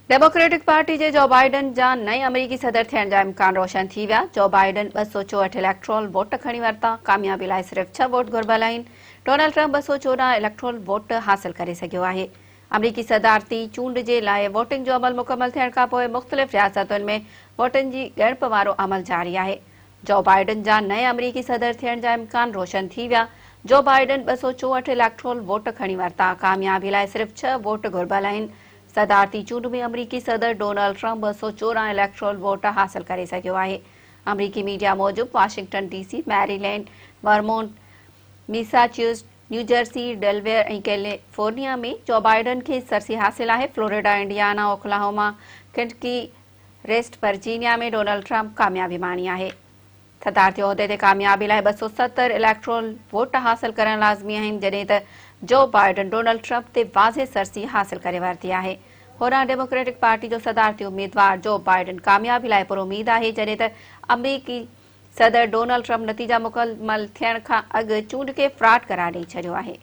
Democratic party جي جو Biden جا نئين آمريڪي صدر ٿيڻ جا امڪان روشن ٿي ويا. جو بائيڊن 264 اليڪٽرول ووٽ کڻي ورتا، ڪاميابي لاء صرف ڇهه ووٽ گهربل آهن. ڊونلڊ ٽرمپ 214 اليڪٽرول ووٽ حاصل ڪري سگهيو آهي. آمريڪي صدارتي چونڊ جي لاء ووٽنگ جو عمل مڪمل ٿيڻ کانپوء مختلف رياستن ۾ ووٽن جي ڳڻپ وارو عمل جاري آهي. جو بائيڊن جا نئين آمريڪي صدر ٿيڻ جا امڪان روشن ٿي ويا. جو بائيڊن 264 اليڪٽرول ووٽ کڻي ورتا، ڪاميابي لاء صرف ڇهه ووٽ گهربل آهن. صدارتي چونڊ ۾ آمريڪي صدر ڊونلڊ ٽرمپ 214 اليڪٽرول ووٽ حاصل ڪري سگهيو آهي. آمريڪي ميڊيا موجب Washington D C, Maryland, Vermont, Massachusetts, New Jersey, Delaware ۽ California ۾ Joe Biden کي سرسي حاصل آهي. Florida, Indiana, Oklahoma, Kentucky, West Virginia ۾ Donald Trump ڪاميابي ماڻي آهي. صدارتي عهدي تي ڪاميابي لاء 270 اليڪٽرول ووٽ حاصل ڪرڻ لازمي آهن، جڏهن ته جو بائيڊن ڊونلڊ ٽرمپ تي واضح سرسي حاصل ڪري ورتي آهي. هوڏانهن ڊيموڪريٽڪ پارٽي جو صدارتي اميدوار جو بائيڊن ڪاميابي لاء پراميد آهي، جڏهن ته آمريڪي صدر ڊونلڊ ٽرمپ نتيجا مڪمل ٿيڻ کان اڳ چونڊ کي فراڊ قرار ڏئي ڇڏيو آهي.